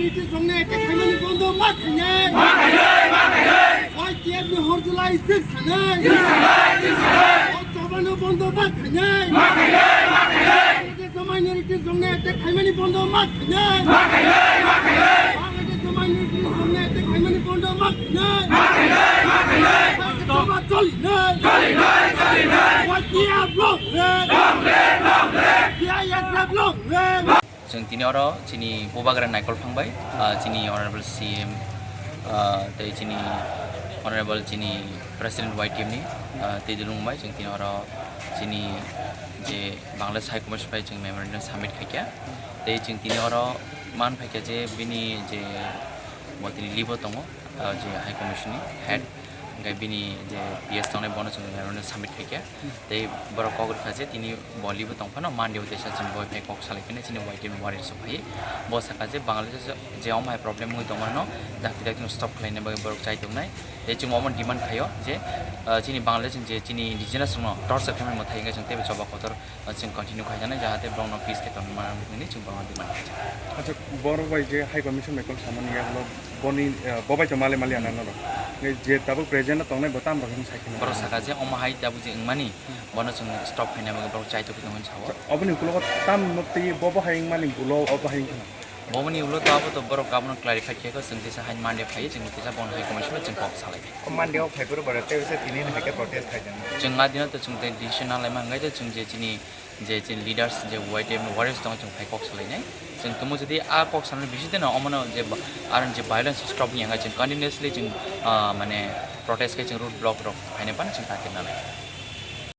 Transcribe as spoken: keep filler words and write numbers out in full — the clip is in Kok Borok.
Chwngno attack khaimani bondo ma khainai. Ma khainai, ma khainai. Y T F ni hor July six sanai. Six sanai, six sanai. O chobano bondo ma khainai. Ma khainai, ma khainai. Bangladesh minority chwngno attack khaimani bondo ma khainai. Ma khainai, ma khainai. Bangladesh minority chwngno attack khaimani bondo ma khainai. Ma khainai, ma khainai. Bangladesh ma cholinai. Cholinai, cholinai. Y T F long live. Long live, long live. C I S F long live. Chwng tini oro chini Bubagra Naikol Phang bai, ah, chini Honorable C M, ah, tei chini Honorable chini President Y T M ni, ah, tei dulung bai chwng tini oro chini je Bangladesh High Commission bai chwng memorandum submit khaikha. Tei chwng tini oro man phaikha je bini je bo tini libo tongo, ah, je High Commission ni head. Hingke bini je P S tongnai bono chwng memorandum submit khaikha. Tei borok kok rwkha je tini bo libo tong phano Monday o teisa chwng bo phai kok salai phano chini Y T M warriors rok phai. Bo sakha je Bangladesh je omo hai problem wngwi tongmano dakti dakti no stop khlaina bagwi borok chai tongnai. Tei chwng omo demand khaio je, ah, chini Bangladesh je chini indigenous rokno torture khaimani mwthai hingke chwng teibo choba kotor chwng continue khai janai, jahate borokno peace khe tongma hwnwi chwng borokno demand khai. Acha, borok bai je High Commission bai kok samani yagulo boni, eh, bo bai to mali mali anarno rok. Nge je tabuk present o tongnai bo tam rok hwn sai kheno. Borok saka je omo hai tabuk je wngmani, bono chwng stop khaina bagwi borok chai tokhi tongmani sao. Oboni ukulogo tam nuk twi bo bo hai wngmani ulo obo hai wngkha. Bomoni ulo to abo to borok abono clarify khe ko, chwng teisa hai Monday phai, chwng teisa bono hai commission chwng kok salai. O Monday o phai phuru borok tei bisa tini hai khe protest khai jani. Chwng a dino to chwng tei decision na laima hwngai to chwng je chini je chini leaders je Y T F ni warriors tongo chwng phai kok salainai. Chwng tumo jodi a kok salani bisi dino omono je ba-, aron je violence stop ni hwngai chwng continuously chwng, ah, mane protest khai chwng road block rok khaina phano chwng ta khe nanai.